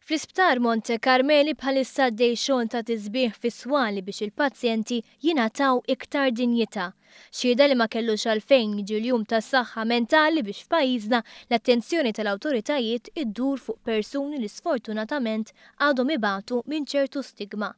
Fl-Isptar Monte Carmeli bħalissa għaddej xogħol ta' tisbiħ fis-swali biex il-pazjenti jingħataw iktar dinjità. Xhieda li ma kellux għalfejn jiġi l-Jum tas-Saħħa Mentali biex f'pajjiżna l-attenzjoni tal-awtoritajiet iddur fuq persuni li sfortunatament għadhom ibatu minn ċertu stigma.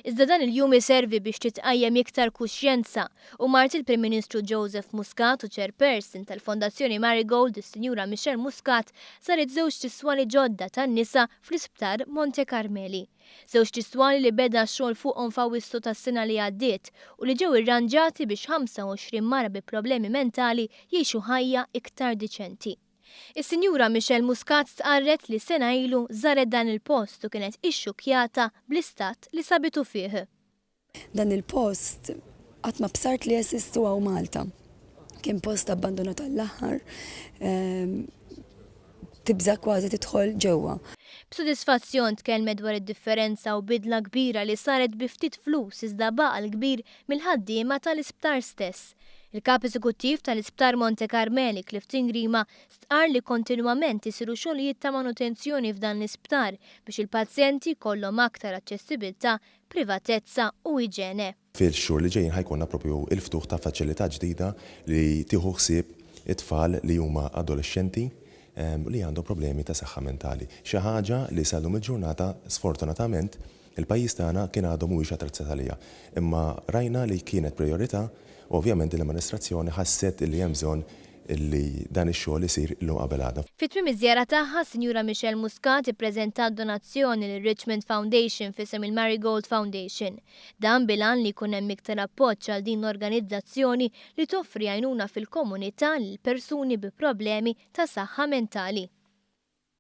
Iżda dan il-jum iservi biex titqajjem iktar kuxjenza u mart il-Prim Ministru Joseph Muscat u Chairperson tal-Fondazzjoni Marigold is-Sinjura Michelle Muscat saret żewġt iswali ġodda tan-nisa fl-Isptar Monte Carmeli. Żewġt iswali li beda x-xogħol fuqhom f'Awwissu tas-sena li għaddiet u li ġew irranġati biex 25 mara bi problemi mentali jgħixu ħajja iktar diċenti. Is-Sinjura Michelle Muscat stqarret li sena ilu żaret dan il-post u kienet ixxukkjata bl-istat li sabitu fih. Dan il-post qatt ma bsart li jeżistu hawn Malta. Kien post abbandonat għall-aħħar, tibża' kważi tidħol ġewwa. B'sodisfazzjon tkellmet dwar id-differenza u bidla kbira li saret bi ftit flus iżda b'għaqal kbir mill-ħaddiema tal-isptar stess. Il-Kap Eżekuttiv tal-Isptar Monte Carmeli, Clifton Grima, stqarr li kontinwament isiru xogħlijiet ta' manutenzjoni f'dan l-isptar biex il-pazjenti jkollhom aktar aċċessibilità, privatezza u iġene. Fil-xhur li ġejjin ħa jkollna proprju l-ftuħ ta' faċilità ġdida li tieħu ħsieb it-tfal li huma adolexxenti li għandhom problemi ta' saħħa mentali. Xi ħaġa li sal-lum il-ġurnata sfortunatament Il-pajjiż tagħna kien għadu mhuwiex attrezzat għaliha. Imma rajna li kienet prijorità u ovvjament din l-amministrazzjoni ħasset li hemm bżonn li dan ix-xogħol isir illum qabel għada. Fi tmiem iż-żjara tagħha, s-Sinjura Michelle Muscat ippreżentat donazzjoni lir-Richmond Foundation f'isem il-Marigold Foundation. Dan bil-għan li jkun hemm iktar appoġġ għal din l-organizzazzjoni li toffri għajnuna fil-komunità lil persuni bi problemi ta' saħħa mentali.